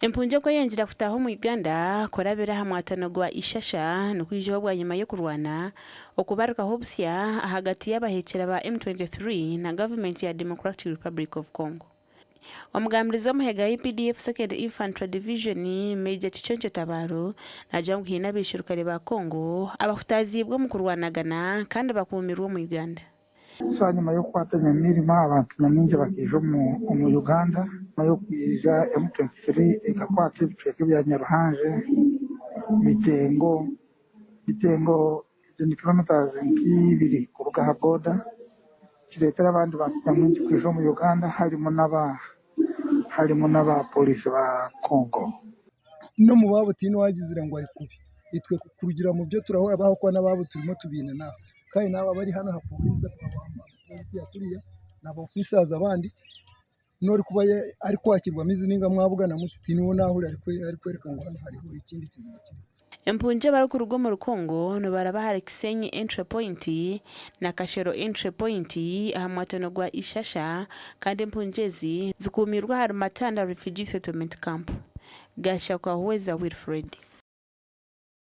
Empungi okweyongyera kutaaha omu Uganda kurabira aha mwatano gwa Ishasha nikwijaho bwanyima y'okurwana okubarukaho obusya ahagati y'abahekyera ba M23 na gavumenti ya Democratic Republic of Congo. Omugambirizi w'amahe ga updf Second Infantry Division, Major Kiconco Tabaro naagira ngu haine abaishurukare ba Congo abahutaaziibwe omu kurwanagana kandi bakuumirwe omu Uganda. So ahanyima y'okukwata Nyamirima abantu nyamwingi bakaija omu Uganda. Ahanyima y'okwija M23 ekakwata ebicweka ebya Nyaruhanje, Bitengo, Bitengo ezo ni kilometres nk'ibiri kuruga aha boda, kireetera abandi bantu nyamwingi kwija omu Uganda harimu n'aba harimu n'aba pooriisi ba Congo. N'omu baabo tihaine owagizire ngu ari kubi. Itwe kurugiirira omu bi turahurira ahabw'okuba n'abaabo turimu tubaine n'aha. Kandi n'abo abari hanu aha pooriisi pooriisi ya kuriya na ba ofiisaazi abandi, n'orikuba arikwakirwa amaizi nainga mwabugana muti tihaine ou naahurira arikworeka ngu hanu hariho ekindi kizibu kiriho. Empungi abarikuruga omuri Congo nibaraba ahari Kisenyi Entry Point na Kashero Entry Point aha mwatano gwa Ishasha kandi empungi ezi zikuumiirwe ahari Matanda Refugee Settlement Camp. Gashakwa Huweza Wilfred.